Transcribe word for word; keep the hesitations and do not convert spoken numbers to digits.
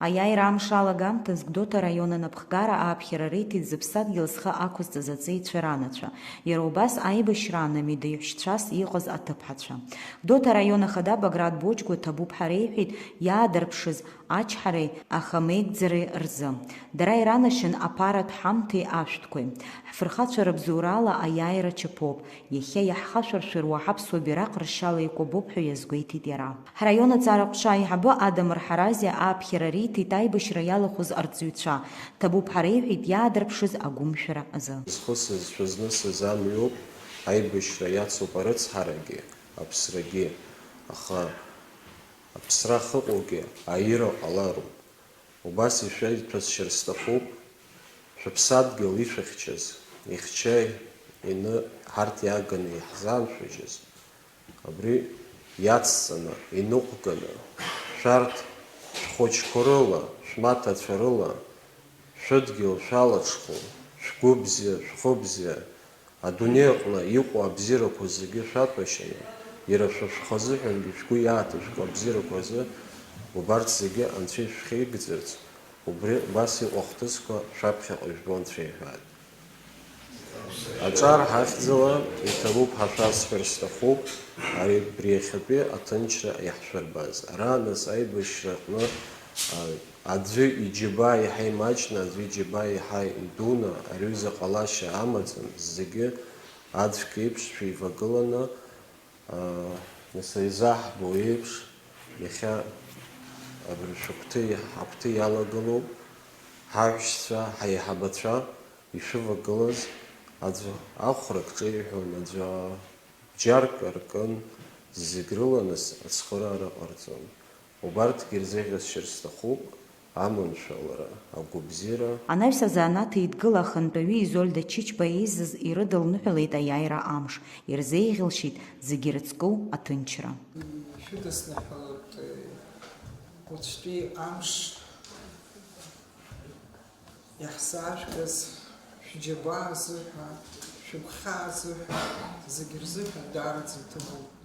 Аиааира амш алагамҭаз Гәдоуҭа араион анапхгара ааԥхьара риҭеит зыԥсадгьыл зхы ақәызҵаз аҵеицәа ранацәа, иара убас аибашьраан амидеиҳәшьцәас иҟаз аҭыԥҳацәа. Гәдоуҭа араион ахада Баграт Боџьгәа ҭабуп ҳәа реиҳәеит иаадырԥшыз ачҳареи ахамеигӡареи рзы. Дара иранашьан аԥаратә ҳамҭеи ашәҭқәеи. Ҳфырхацәа рыбзоурала аиааира чаԥоуп. Иахьа иаҳхашәыршәыруа ҳаԥсуа бираҟ ршьала икәабоуп ҳәа иазгәеиҭеит иара. Ҳраион аҵара ҟәша аиҳабы Адамыр Ҳаразиа ааԥхьара риҭеит аибашьра иалахәыз арҵаҩцәа, ҭабуп ҳәа реиҳәеит иаадырԥшыз агәымшәара азы. Зхы сызшәа знысыз амҩоуп, аибашьра иацуп арыцҳарагьы, аԥсрагьы, аха аԥсра ахьыҟоугьы аира ҟалароуп. Убас ишәеиҭәасшьар сҭахуп, шәыԥсадгьыл ишәыхьчаз, ихьча ины ҳарҭ иааганы иаҳзааншәыжьыз, абри иацҵаны, иныҟәганы, шәарҭ шәхәыҷқәа рыла, шәмаҭацәа рыла, шәыдгьыл шәалаҽхәо, шәгәы бзиа, шәхы бзиа, адунеи аҟны иҟоу абзиарақәа зегьы шәаҭәашьаны, иара шәа шәхазыҳәангьы шәгәы иааҭашәкуа абзиарақәа рзы убарҭ зегьы Анцәа ишәхеигӡарц, убри убас иҟоу ахҭысқәа шәаԥхьаҟа ижәбо Анцәа иҳәааит. Аҿар ҳахьӡала иҭабуп ҳәа шәасҳәар сҭахуп, ари абри иахьатәи аҭынчра иаҳшәырбаз. Ара нас аибашьра аҟны, а, аӡәы иџьабаа еиҳа имаҷны, аӡәы иџьабаа еиҳа идуны, ари аҩыза ҟалашьа амаӡам, зегьы аӡәк еиԥш шәеивагыланы, аа, нас еизаҳбо еиԥш, иахьа абри шәыгәҭеи ҳагәҭеи иалагылоуп, ҳаҳәшьцәа, ҳаиҳабацәа ишәывагылаз, аӡәы ахәрак ҿеиҳәон, аӡәы бџьарк аркын, зегь рыла нас ацхыраара ҟарҵон. Убарҭгьы ирзеиӷьасшьар сҭахуп аманшәалара, агәабзиара. Анаҩс азанааҭ еидгыла ахантәаҩы Изольда Чычба еизаз ирыдылныҳәалеит аиааира амш, ирзеиӷьалшьеит зегьы ирыцкоу аҭынчра. Ишәыдысныҳәалоит, уаҵәтәи амш иаҳзаажәгаз шәџьабаа азыҳәа, шәыгәхьаа азыҳәа, зегьы рзыҳәа даараӡа иҭабуп.